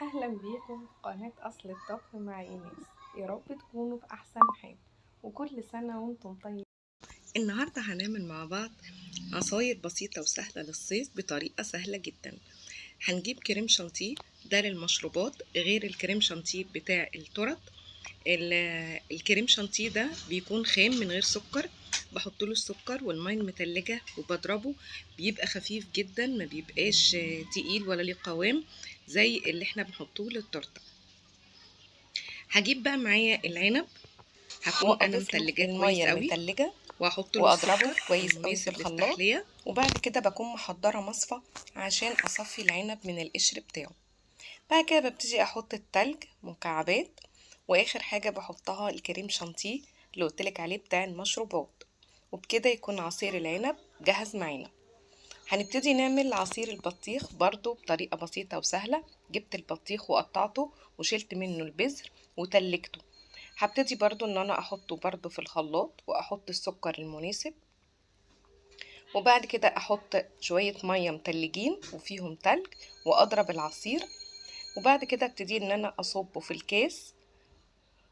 اهلا بيكم في قناة اصل الطبخ مع ايناس. يا رب تكونوا في احسن حال وكل سنة وانتم طيبين. النهاردة هنعمل مع بعض عصاير بسيطة وسهلة للصيف بطريقة سهلة جدا. هنجيب كريم شانتيه، ده للمشروبات غير الكريم شانتيه بتاع التورت. الكريم شانتيه ده بيكون خام من غير سكر، بحط له السكر والمية المتلجه وبضربه، بيبقى خفيف جدا، ما بيبقاش تقيل ولا ليه قوام زي اللي احنا بنحطوه للتورته. هجيب بقى معايا العنب، هكون انا متلجاه كويس قوي المتلجه واحط له واضربه السكر كويس قوي في المناسب الخلاط. للتحليه. وبعد كده بكون محضرة مصفى عشان اصفي العنب من القشر بتاعه. بعد كده ببتدي احط التلج مكعبات، واخر حاجة بحطها الكريم شانتيه اللي قلتلك عليه بتاع المشروبات. وبكده يكون عصير العنب جهز معانا. هنبتدي نعمل عصير البطيخ برضو بطريقة بسيطة وسهلة. جبت البطيخ وقطعته وشلت منه البذر وتلجته. هبتدي برضو ان انا احطه برضو في الخلاط واحط السكر المناسب، وبعد كده احط شوية مية متلجين وفيهم تلج واضرب العصير. وبعد كده ابتدي ان انا اصبه في الكاس،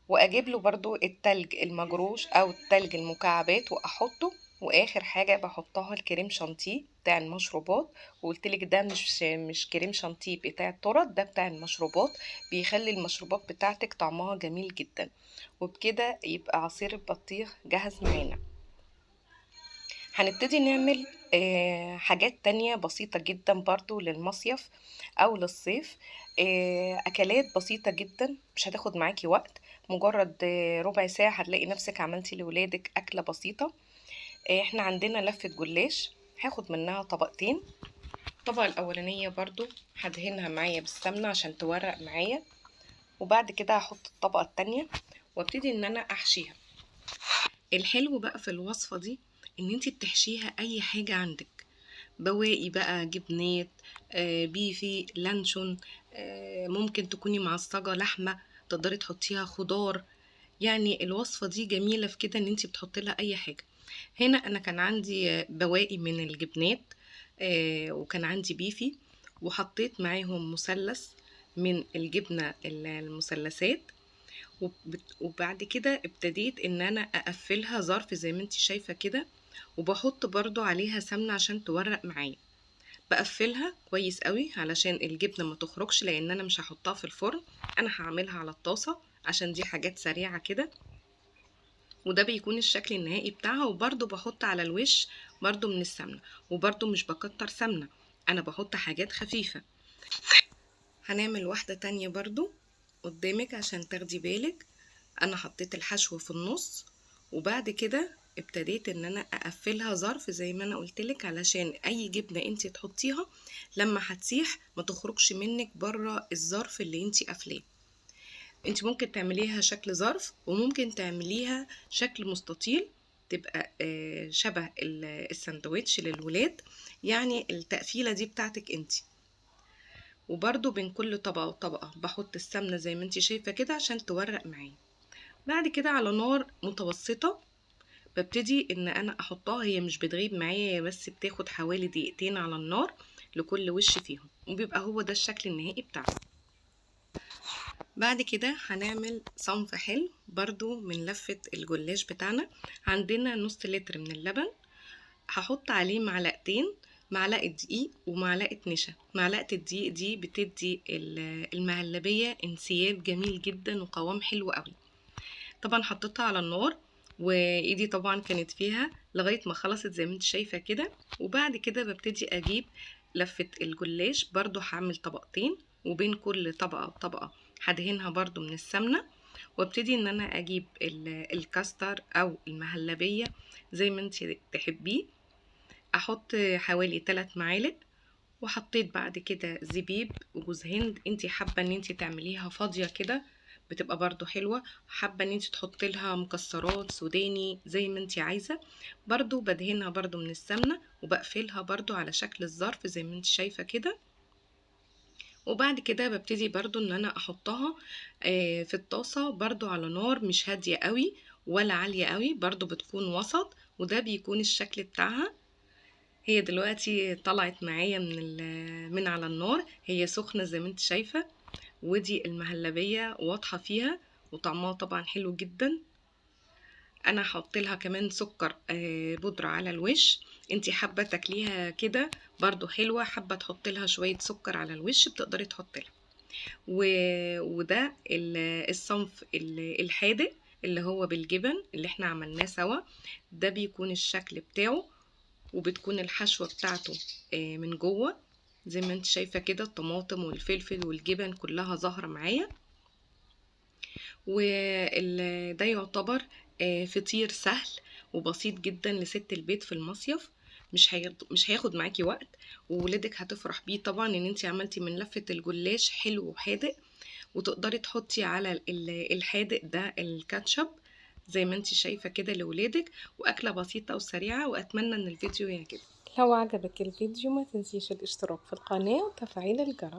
واجيب له برضو التلج المجروش او التلج المكعبات واحطه. واخر حاجة بحطها الكريم شانتيه بتاع المشروبات، وقلتلك ده مش كريم شانتيه بتاع التورت، ده بتاع المشروبات، بيخلي المشروبات بتاعتك طعمها جميل جدا. وبكده يبقى عصير البطيخ جاهز معانا. هنبتدي نعمل حاجات تانية بسيطة جدا برضو للمصيف أو للصيف. أكلات بسيطة جدا مش هتاخد معاكي وقت، مجرد ربع ساعة هتلاقي نفسك عملتي لولادك أكلة بسيطة. احنا عندنا لفة جلاش هاخد منها طبقتين. الطبقة الأولانية برضو هدهنها معايا بالسمنة عشان تورق معايا، وبعد كده هحط الطبقة التانية وابتدي ان انا احشيها. الحلو بقى في الوصفة دي ان انتي بتحشيها اي حاجة عندك، بواقي بقى جبنات، بيفي، لانشون، ممكن تكوني معصجة لحمة تقدري تحطيها خضار. يعني الوصفة دي جميلة في كده ان انتي بتحطي لها اي حاجة. هنا انا كان عندي بواقي من الجبنات، وكان عندي بيفي، وحطيت معاهم مثلث من الجبنة المثلثات. وبعد كده ابتديت ان انا اقفلها ظرف زي ما انتي شايفة كده، وبحط برضو عليها سمنة عشان تورق معايا. بقفلها كويس قوي علشان الجبنة ما تخرجش، لان انا مش هحطها في الفرن، انا هعملها على الطاسة عشان دي حاجات سريعة كده. وده بيكون الشكل النهائي بتاعها. وبرضو بحط على الوش برضو من السمنة، وبرضو مش بكتر سمنة، انا بحط حاجات خفيفة. هنعمل واحدة تانية برضو قدامك عشان تاخدي بالك. انا حطيت الحشو في النص، وبعد كده ابتديت ان انا اقفلها ظرف زي ما انا قلتلك، علشان اي جبنة انتي تحطيها لما هتسيح ما تخرجش منك بره الظرف اللي انتي قافلاه. انتي ممكن تعمليها شكل ظرف، وممكن تعمليها شكل مستطيل، تبقى شبه الساندوتش للولاد. يعني التقفيلة دي بتاعتك انتي. وبرضو بين كل طبقة وطبقة بحط السمنة زي ما انتي شايفة كده عشان تورق معايا. بعد كده على نار متوسطة ببتدي ان انا احطها، هي مش بتغيب معايا، هي بس بتاخد حوالي دقيقتين على النار لكل وش فيهم، وبيبقى هو ده الشكل النهائي بتاعها. بعد كده هنعمل صنف حلو برضو من لفة الجلاش بتاعنا. عندنا نص لتر من اللبن، هحط عليه معلقتين، معلقة دقيق ومعلقة نشا. معلقة الدقيق دي بتدي المهلبية انسياب جميل جدا وقوام حلو قوي. طبعا حطيتها على النار وايدي طبعا كانت فيها لغاية ما خلصت زي ما انت شايفة كده. وبعد كده ببتدي اجيب لفة الجلاش، برضو هعمل طبقتين، وبين كل طبقة وطبقة هدهنها برضو من السمنة، وابتدي ان انا اجيب الكاستر او المهلبية زي ما انت تحبيه. احط حوالي 3 معالق، وحطيت بعد كده زبيب وجوز هند. انت حابة ان انت تعمليها فاضية كده بتبقى برضو حلوة، حابة ان انت تحطي لها مكسرات سوداني زي ما انت عايزة. برضو بدهنها برضو من السمنة، وبقفلها برضو على شكل الظرف زي ما انت شايفة كده. وبعد كده ببتدي برضو ان انا احطها في الطاسة برضو على نار مش هادية قوي ولا عالية قوي، برضو بتكون وسط، وده بيكون الشكل بتاعها. هي دلوقتي طلعت معايا من على النار، هي سخنة زي ما انت شايفة. ودي المهلبية واضحة فيها وطعمها طبعا حلو جدا. انا هحط لها كمان سكر بودرة على الوش. انتي حابة تاكليها كده برضو حلوة، حابة تحط لها شوية سكر على الوش بتقدري تحط لها. وده الصنف الحادق اللي هو بالجبن اللي احنا عملناه سوا، ده بيكون الشكل بتاعه، وبتكون الحشوة بتاعته من جوه زي ما انت شايفة كده، الطماطم والفلفل والجبن كلها ظاهرة معايا. وده يعتبر فطير سهل وبسيط جدا لست البيت في المصيف، مش هياخد معاكي وقت، وولادك هتفرح بيه طبعا ان انت عملتي من لفة الجلاش حلو وحادق. وتقدري تحطي على الحادق ده الكاتشب زي ما انت شايفة كده لولادك. واكلة بسيطة وسريعة، واتمنى ان الفيديو يعجبك. لو عجبك الفيديو ما تنسيش الاشتراك في القناة وتفعيل الجرس.